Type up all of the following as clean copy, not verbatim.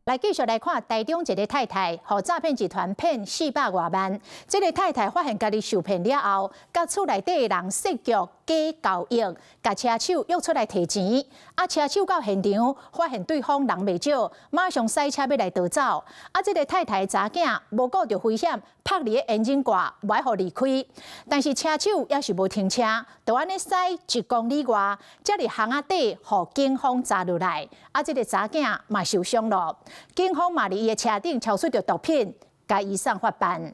來繼續來看台中一個太太，予詐騙集團騙400外萬。這個太太發現家己受騙了後，佮厝內底的人設局假交易，共車手約出來提錢。啊，車手到現場發現對方人袂少，馬上駛車欲來逃走。啊，這個太太查某囝無顧著危險，拍佇咧引擎蓋，無愛予離開。但是車手猶是無停車，就按呢駛1公里外，才佇巷仔底予警方查落來。啊，這個查某囝嘛受傷咯。警方嘛佇伊的車頂搜出著毒品，共伊送法辦。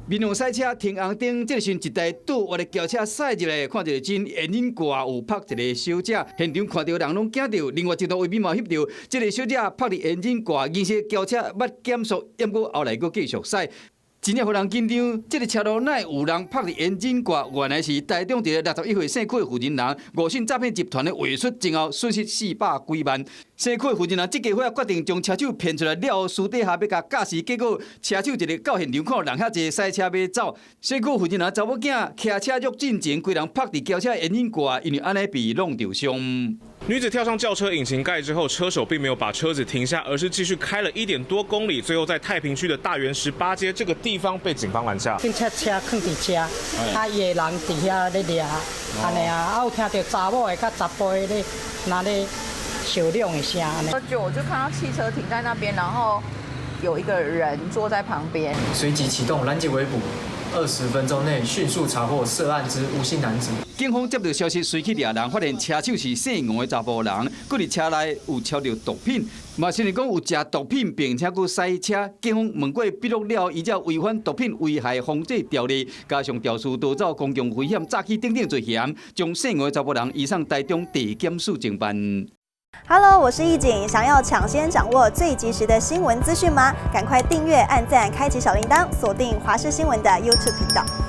民眾駛車停紅燈，這個時陣一台倒彎的轎車駛入來，看著真引擎蓋有拍一個小姐，現場看著人攏驚著。另外一度畫面嘛翕著，這個小姐拍佇引擎蓋，其實轎車捌減速，毋過後來閣繼續駛。真正予人緊張，這個車路哪會有人拍佇引擎蓋？原來是台中一個61歲姓柯的婦人人，誤信詐騙集團的話術，前後損失400幾萬。姓柯的婦人人這家伙決定將車手騙出來了後，私底下欲共教死，結果車手一个到現場看人遐濟駛車欲走，姓柯婦人人查某囝騎車欲進前，規人拍佇轎車引擎蓋，因為按呢被弄著傷。女子跳上轎車引擎蓋之後，車手並沒有把車子停下，而是繼續開了1點多公里，最後在太平區的大園18街這個地方被警方攔下。警車車囥佇遮，啊，伊的人佇遐咧掠，按呢啊，啊有聽著查某的佮查埔的咧，若咧相量的聲按呢。就我就看到汽車停在那邊，然後有一個人坐在旁邊。隨即啟動攔截圍捕。20分鐘內迅速查獲涉案之吳姓男子。警方接到消息，隨去掠人，發現車手是姓吳的查埔人，閣佇車內有搜著毒品，嘛是講有食毒品，並且閣駛車。警方問過筆錄了，依照違反毒品危害防制條例，加上肇事逃走、公共危險、詐欺等等罪嫌，將姓吳的查埔人移送台中地檢署偵辦。 Hello，我是易景，想要搶先掌握最及時的新聞資訊嗎？趕快訂閱、按讚、開啟小鈴鐺，鎖定華視新聞的 YouTube 頻道。